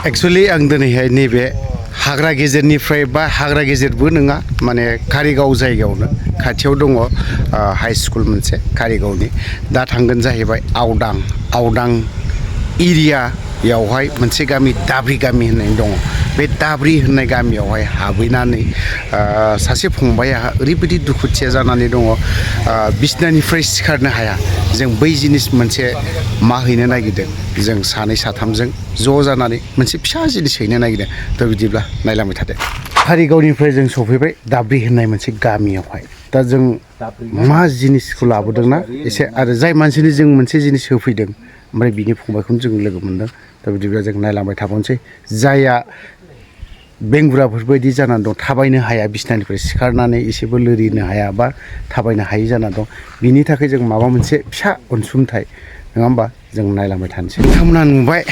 Actually आं दिनैहाय नैबे हाग्रा गेजेरनिफ्राय बा हाग्रा गेजेरबो नङा माने कारिगाव जायगायावनो खाथियाव दङ हाई स्कुल मोनसे कारिगावनि दा थांगोन जाहैबाय आवदां एरियायावहाय मोनसे गामि दाब्रि गामि होननाय दङ बे दाब्रि होननाय गामियावहाय हाबहैनानै सासे फंबाया ओरैबायदि दुखुथिया जानानै दङ बिसनानिफ्राय सिखारनो हाया जों बै जिनिस मोनसे माहैनो नागिरदों जों सानै साथामजों ज' जानानै मोनसे फिसा जिनिस हैनो नागिरदों दा बिदिब्ला नायलांबाय थादो कारिगावनिफ्राय जों सफैबाय दाब्रि होननाय मोनसे गामियावहाय दा जों मा जिनिसखौ लाबोदोंना एसे आरो जाय मानसिनि जों मोनसे जिनिस होफैदों ओमफ्राय बिनि फंबायखौनो जों लोगो मोनदों दा बिदिब्ला जों नायलांबाय थाबावनोसै जायहा बेंगुराफोरबायदि जानानै दं थाबायनो हाया बिसनानिफ्राय सिखारनानै एसेबो लोरिनो हाया बा थाबायनो हायि जानानै दं बिनि थाखाय जों माबा मोनसे फिसा अनसुंथाइ नङा होमबा जों नायलांबाय थानोसै बिथांमोना नुबाय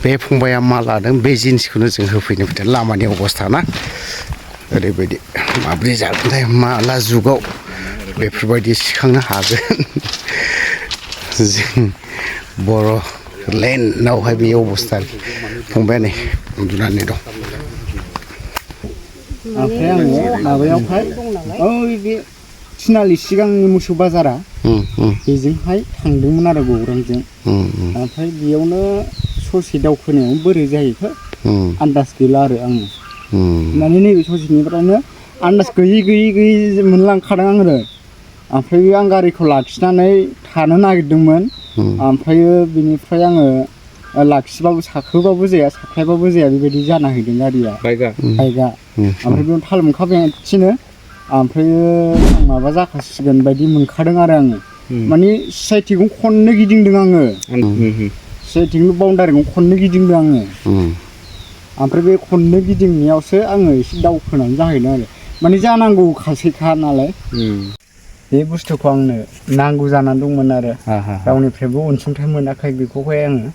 बे फंबाया मा लादों बे जिनिसखौनो जों होफैनो फैदों लामानि अबस्था ना ओरैबायदि माब्रै जागोनथाय माला जुगाव बेफोरबायदि सिखांनो हागोन जों बर' लेन्डआवहाय बे अबस्था फंबाया नै उन्दुनानै दं ओमफ्राय आङो माबायावहाय ओइ बे थिनालि सिगांनि मोसौ बाजारा बेजोंहाय थांदोंमोन आरो गौरांजों ओमफ्राय बेयावनो ससे दावखोनायाव बोरै जाहैखो आन्दाज गैला आरो आङो माने नैबे ससेनिफ्रायनो आन्दाज गैयि मोनलांखादों आङो ओमफ्राय आं गारिखौ लाखिनानै थानो नागिरदोंमोन ओमफ्राय बिनिफ्राय आङो लाखिबाबो साखोबाबो जाया साखायाबाबो जाया बेबायदि जाना हैदों गारिया बाइकआ ओमफ्राय बेयाव थाल मोनखाबाय थिनो ओमफ्राय आं माबा जाखासिगोन बायदि मोनखादों आरो आङो माने साइथिंखौ खननै गिदिंदों आङो साइथिं बाउन्डारिखौ खननै गिदिंदों आङो ओमफ्राय बे खननै गिदिंनायावसो आङो एसे दावखोनानै जाहैदों आरो माने जानांगौ खासैखा नालाय बे बुस्थुखौ आंनो नांगौ जानानै दंमोन आरो रावनिफ्रायबो अनसुंथाइ मोनाखै बेखौहाय आङो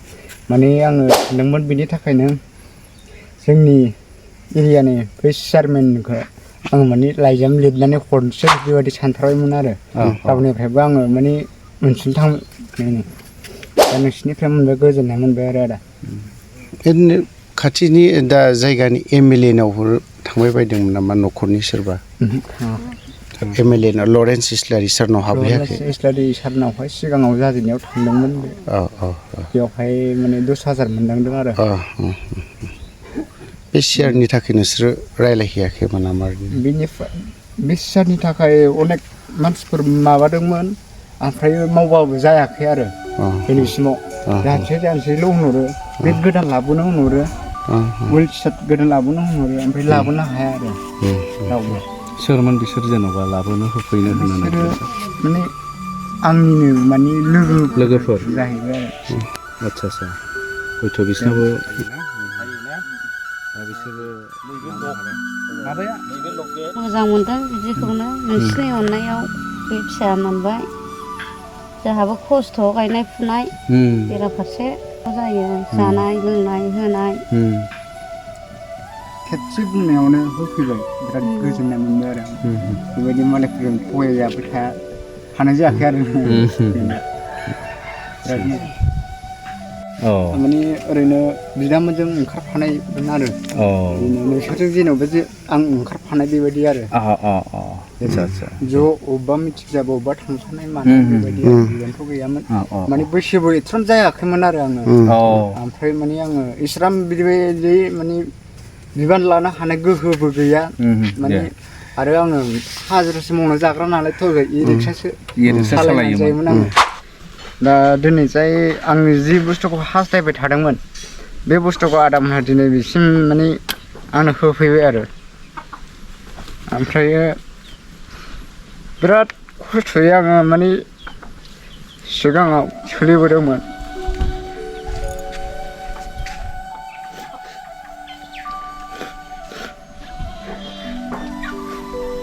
माने आङो सानदोंमोन बेनि थाखायनो जोंनि एरियानि बै चेयारमेनखौ आङो माने लाइजाम लिरनानै हरनोसै बेबायदि सानथारबायमोन आरो रावनिफ्रायबो आङो माने अनसुंथाइ दा नोंसिनिफ्राय मोनबाय गोजोननाय मोनबाय आरो आदा ओरैनो खाथिनि दा जायगानि एमएलए नावफोर थांबाय बायदोंमोन नामा न'खरनि सोरबा एमएलए नाव लरेन्स इस्लारि सारनाव हाबहैयाखै लरेन्स इस्लारि सारनावहाय सिगाङाव जाजेननायाव थांदोंमोन बेयावहाय माने 10,000 मोनदांदों आरो बे शेयारनि थाखाय नोंसोरो रायलायहैयाखैमोन नामा बिनिफ्राय बे शेयारनि थाखाय अनेक मानसिफोर माबादोंमोन ओमफ्राय मावबाबो जायाखै आरो दिनैसिमाव जानोसैल' होनहरो बे गोदान लाबोनो होनहरो उइल टिसार्ट गोदान लाबोनो होनहरो ओमफ्राय लाबोनो हाया आरो रावबो सोरमोन बिसोर जेन'बा लाबोनो होफैनो होननानै माने आंनिनो माने लोगोफोर जाहैबाय आरो आदसा हयथ' बिसोरनाबो मोजां मोनदों बिदिखौनो नोंसिनि अननायाव बे फिसा मोनबाय जोंहाबो खस्थ' गायनाय फुनाय बेराफारसे जायो जानाय लोंनाय होनाय खेबसे बुंनायावनो होफैबाय बिराद गोजोननाय मोनबाय आरो बेबायदि मालायफोरजों थगायजाबाय थानाय जायाखै आरो बिराद माने ओरैनो बिदामोनजों ओंखारफानायमोन आरो नोंसोरजों जेनेबा जे आं ओंखारफानाय बेबायदि आरो ज' अबेबा मिथिं जाबा अबेबा थांफानाय मानाय बेबायदि बेयावथ' गैयामोन माने बैसोबो एथ'राम जायाखैमोन आरो आङो ओमफ्राय माने आङो इसिराम बिबायदि माने बिबान लानो हानाय गोहोबो गैया माने आरो आङो हाजिरासो मावना जाग्रा नालायथ' रिक्सासो सालायनानै जायोमोन आङो दा दिनै जाय आं जि बुस्थुखौ हास्थायबाय थादोंमोन बे बुस्थुखौ आदामोनहा दिनै बिसिम माने आंनो होफैबाय आरो ओमफ्रायो बिराद खस्थ'यै आङो माने सिगाङाव सोलिबोदोंमोन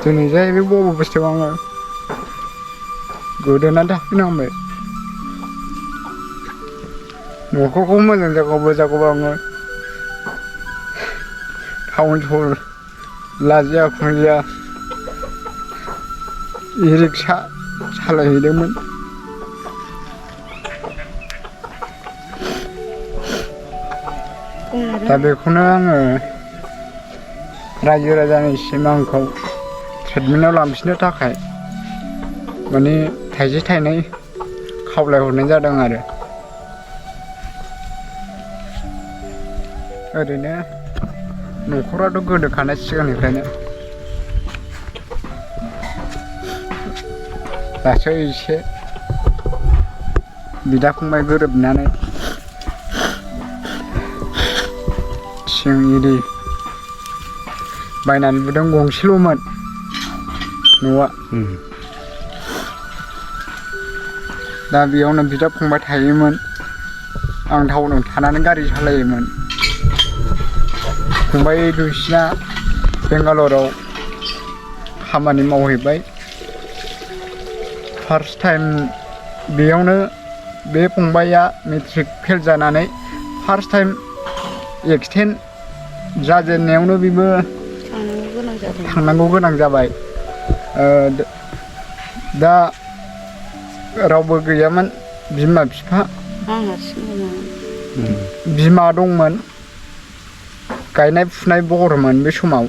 दिनै जाय बे बुस्थुखौ आङो गोदोनानै थाफैनांबाय न'खरखौ मोजां जागौबा आङो टाउन सहर लाजिया खुंजिया रिक्सा सालायहैदोंमोन दा बेखौनो आङो रायजो राजानिसिम आंखौ ट्रिटमेन्टआव लांफिननो थाखाय माने थाइसे थाइनै खावलायहरनाय जादों आरो ओरैनो न'खराथ' गोदोखानाय सिगांनिफ्रायनो दासो एसे बिदा फंबाय गोरोबनानै थिं इरि बायनानै लुदों गंसेल'मोन न'आ दा बेयावनो बिदा फंबाय थायोमोन आं टाउनाव थानानै गारि सालायोमोन फंबाय दुइसिना बेंगालराव खामानि मावहैबाय फार्स्ट टाइम बेयावनो बे फंबाया मेट्रिक फेल जानानै फार्स्ट टाइम एक्सिडेन्ट जाजेननायावनो बेबो थांनांगौ गोनां जाबाय दा रावबो गैयामोन बिमा बिफा बिमा दंमोन गायनाय फुनाय बहरमोन बे समाव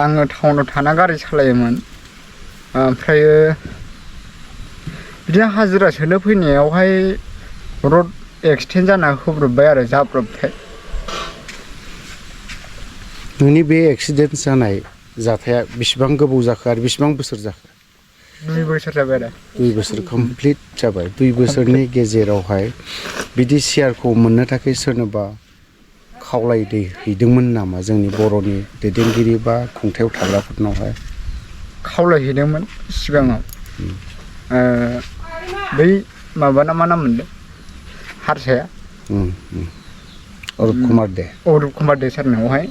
आङो टाउनाव थाना गारि सालायोमोन ओमफ्रायो बिदिनो हाजिरा सोनो फैनायावहाय रड एक्सिडेन्ट जाना होब्रबबाय आरो जाब्रबथाय नोंनि बे एक्सिडेन्ट जानाय जाथाया बेसेबां गोबाव जाखो आरो बेसेबां बोसोर जाखो 2 बोसोर जाबाय आरो 2 बोसोर कमप्लिट जाबाय 2 बोसोरनि गेजेरावहाय बिदि सियारखौ मोननो थाखाय सोरनोबा खावलायहैदोंमोन नामा जोंनि बर'नि दैदेनगिरि बा खुंथायाव थाग्राफोरनावहाय खावलायहैदोंमोन सिगाङाव बै माबाना मा नाम मोनदों हारसाया अरुप कुमार दे सारनावहाय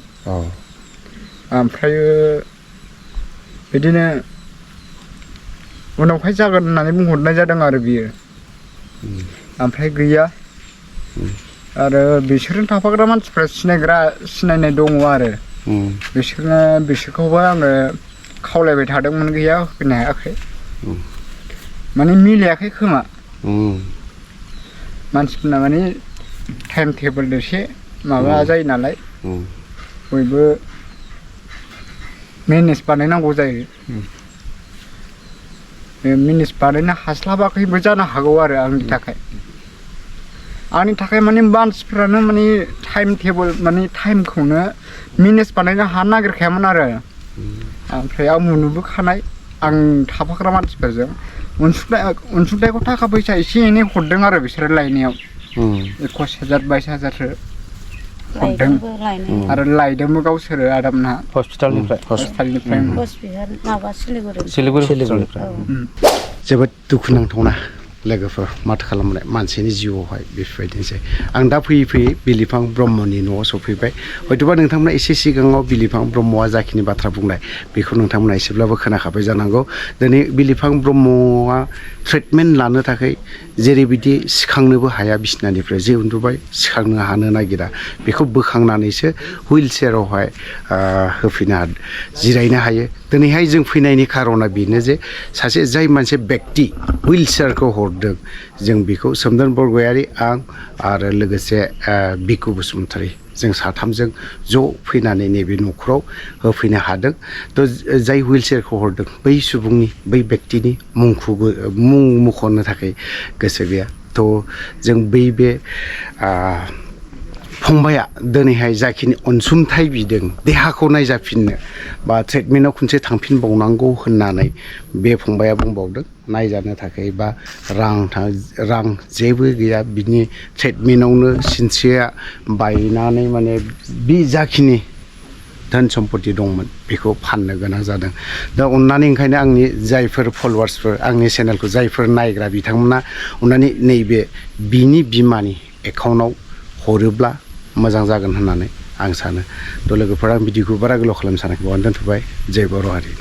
ओमफ्रायो बिदिनो उनावहाय जागोन होननानै बुंहरनाय जादों आरो बियो ओमफ्राय गैया आरो बिसोरजों थाफाग्रा मानसिफ्रा सिनायनाय दङ आरो बिसोरखौबो आङो खावलायबाय थादोंमोन गैया होफैनो हायाखै माने मिलायाखै खोमा मानसिफोरना माने टाइम टेबोल एसे माबा जायो नालाय बयबो मेनेज बानायनांगौ जायो मेनेज बानायनो हास्लाबाखैबो जानो हागौ आरो आंनि थाखाय माने मानसिफ्रानो माने टाइम टेबोल माने टाइमखौनो मेनेज बानायनो हानो नागिरखायामोन आरो ओमफ्राय आं नुबोखानाय आं थाफाग्रा मानसिफोरजों अनसुंथाइखौ थाखा फैसा एसे एनै हरदों आरो बिसोरो लायनायाव 21,000 22,000सो हरदों आरो लायदोंबो गावसोरो आदामना हस्पिटालनिफ्राय सिलिगुरिनिफ्राय जोबोद दुखुनांथावना लोगोफोर माथो खालामनाय मानसिनि जिउआवहाय बेफोरबायदिनोसै आं दा फैयै बिलिफां ब्रह्मनि न'आव सफैबाय हयथ'बा नोंथांमोना एसे सिगाङाव बिलिफां ब्रह्मआ जाखिनि बाथ्रा बुंनाय बेखौ नोंथांमोना एसेब्लाबो खोनाखाबाय जानांगौ दिनै बिलिफां ब्रह्मआ ट्रिटमेन्ट लानो थाखाय जेरैबायदि सिखांनोबो हाया बिसिनानिफ्राय जे उन्दुबाय सिखांनो हानो नागिरा बेखौ बोखांनानैसो हुइल चेयारावहाय होफैनो जिरायनो हायो दिनैहाय जों फैनायनि खारना बेनो जे सासे जाय मोनसे व्यक्ति हुइल चेयारखौ हरदों जों बेखौ सोमदोन बरगयारि आं आरो लोगोसे बिकु बसुमतारी जों साथामजों ज' फैनानै नैबे न'खराव होफैनो हादों थ' जाय हुइल चेयारखौ हरदों बै सुबुंनि बै व्यक्तिनि मुं मख'नो थाखाय गोसो गैया थ' जों बे फंबाया दिनैहाय जाखिनि अनसुंथाइ बिदों देहाखौ नायजाफिननो बा ट्रिटमेन्टआव खनसे थांफिनबावनांगौ होननानै बे फंबाया बुंबावदों नायजानो थाखाय बा रां जेबो गैया बिनि ट्रिटमेन्टआवनो सिनस्रिया बायनानै माने बे जाखिनि धोन सम्पति दंमोन बेखौ फाननो गोनां जादों दा अननानै ओंखायनो आंनि जायफोर फलोवार्सफोर आंनि चेनेलखौ जायफोर नायग्रा बिथांमोना अननानै नैबे बिनि बिमानि एकाउन्टआव हरोब्ला मोजां जागोन होननानै आं सानो थ' लोगोफोरा आं बिदिखौ बारा गोलाव खालामनो सानाखै बावनो दोनथ'बाय जय बर' हारि